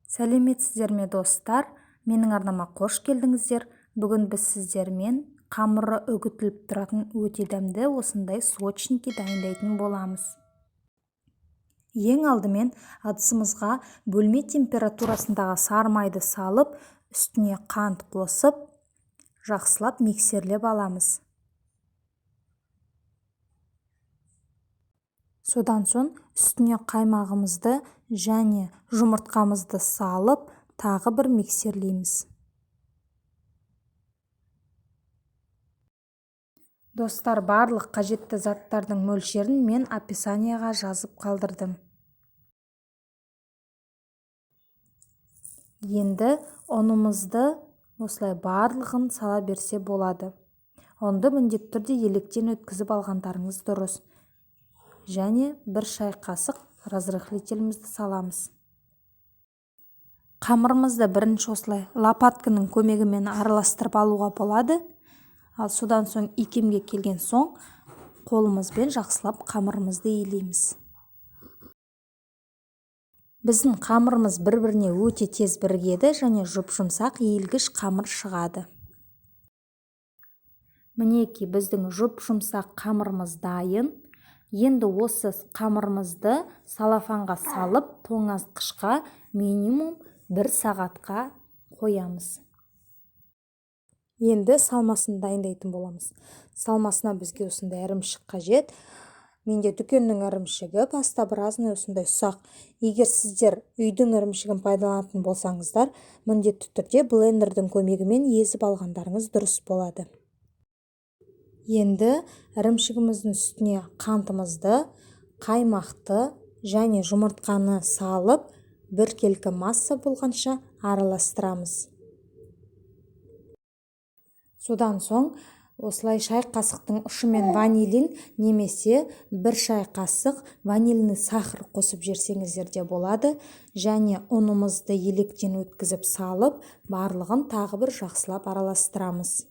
Сәлеметсіздер ме, достар! Менің арнама қош келдіңіздер! Бүгін біз сіздермен қамыры үгітіліп тұратын өте дәмді осындай сочники дайындайтын боламыз. Ең алдымен ыдысымызға бөлме температурасындағы сары майды салып, үстіне қант қосып, жақсылап миксерлеп аламыз. Содан соң үстіне қаймағымызды және жұмыртқамызды салып, тағы бір миксерлейміз. Достар, барлық қажетті заттардың мөлшерін мен описанияға жазып қалдырдым. Енді ұнымызды осылай барлығын сала берсе болады. Ұнды міндетті түрде електен өткізіп алғандарыңыз дұрыс. Және 1 шай қасық разрыхлителімізді саламыз. Қамырымызды бірінші осылай лопатканың көмегімен араластырып алуға болады. Ал содан соң икемге келген соң қолымызбен жақсылап қамырымызды илейміз. Біздің қамырымыз бір-біріне өте тез бірігеді және жұп-жұмсақ иілгіш қамыр шығады. Мінекей, біздің жұп-жұмсақ қамырымыз дайын. Енді осы қамырымызды салафанға салып, тоңазытқышқа минимум 1 сағатқа қоямыз. Енді салмасын дайындайтын боламыз. Салмасына бізге осындай ірімшік қажет. Менде дүкеннің ірімшігі, пастообразный, осындай ұсақ. Егер сіздер үйдің ірімшігін пайдаланатын болсаңыздар, міндетті түрде блендердің көмегімен езіп алғандарыңыз дұрыс болады. Енді ірімшігіміздің үстіне қантымызды, қаймақты және жұмыртқаны салып, біркелкі масса болғанша араластырамыз. Содан соң осылай шай қасықтың ұшымен ванилин немесе 1 шай қасық ванильный сахар қосып жіберсеңіздер де болады. Және ұнымызды електен өткізіп салып, барлығын тағы бір жақсылап араластырамыз.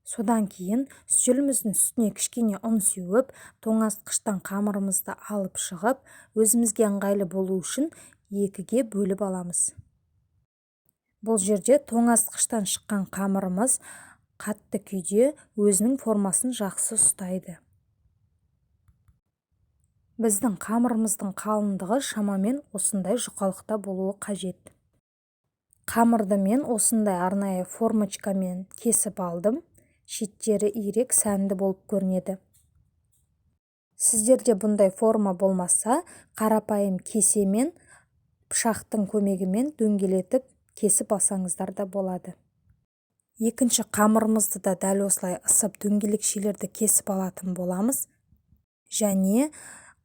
Содан кейін үстеліміздің үстіне кішкене ұн сеуіп, тоңазытқыштан қамырымызды алып шығып, өзімізге ыңғайлы болу үшін 2-ге бөліп аламыз. Бұл жерде тоңазытқыштан шыққан қамырымыз қатты күйде өзінің формасын жақсы ұстайды. Біздің қамырымыздың қалыңдығы шамамен осындай жұқалықта болуы қажет. Қамырды мен осындай арнайы формочкамен кесіп алдым. Шеттері ирек сәнді болып көрінеді. Сіздерде бұндай форма болмаса, қарапайым кесемен пышақтың көмегімен дөңгелетіп кесіп алсаңыздар да болады. Екінші қамырымызды да дәл осылай ысып дөңгелекшелерді кесіп алатын боламыз. Және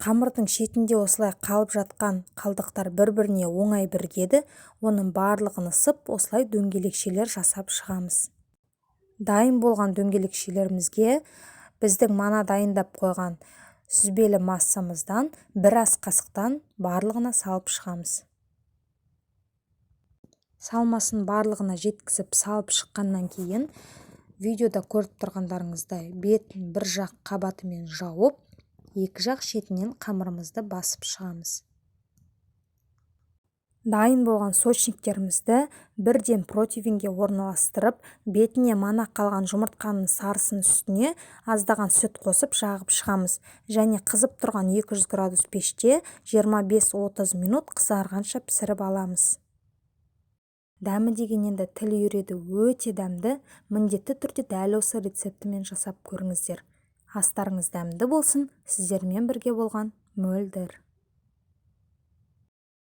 қамырдың шетінде осылай қалып жатқан қалдықтар бір-біріне оңай бірігеді. Оның барлығын ысып, осылай дөңгелекшелер жасап шығамыз. Дайын болған дөңгелекшелерімізге біздің мана дайындап қойған сүзбелі массамыздан бір ас қасықтан барлығына салып шығамыз. Салмасын барлығына жеткізіп салып шыққаннан кейін видеода көріп тұрғандарыңыздай бетін бір жақ қабатымен жауып, екі жақ шетінен қамырымызды басып шығамыз. Дайын болған сочниктерімізді бірден противенге орналастырып, бетіне мана қалған жұмыртқаның сарысын үстіне аздаған сүт қосып жағып шығамыз. Және қызып тұрған 200 градус пеште 25-30 минут қызарғанша пісіріп аламыз. Дәмі деген енді тіл үйіреді, өте дәмді. Міндетті түрде дәл осы рецептімен жасап көріңіздер. Астарыңыз дәмді болсын. Сіздермен бірге болған Мөлдір.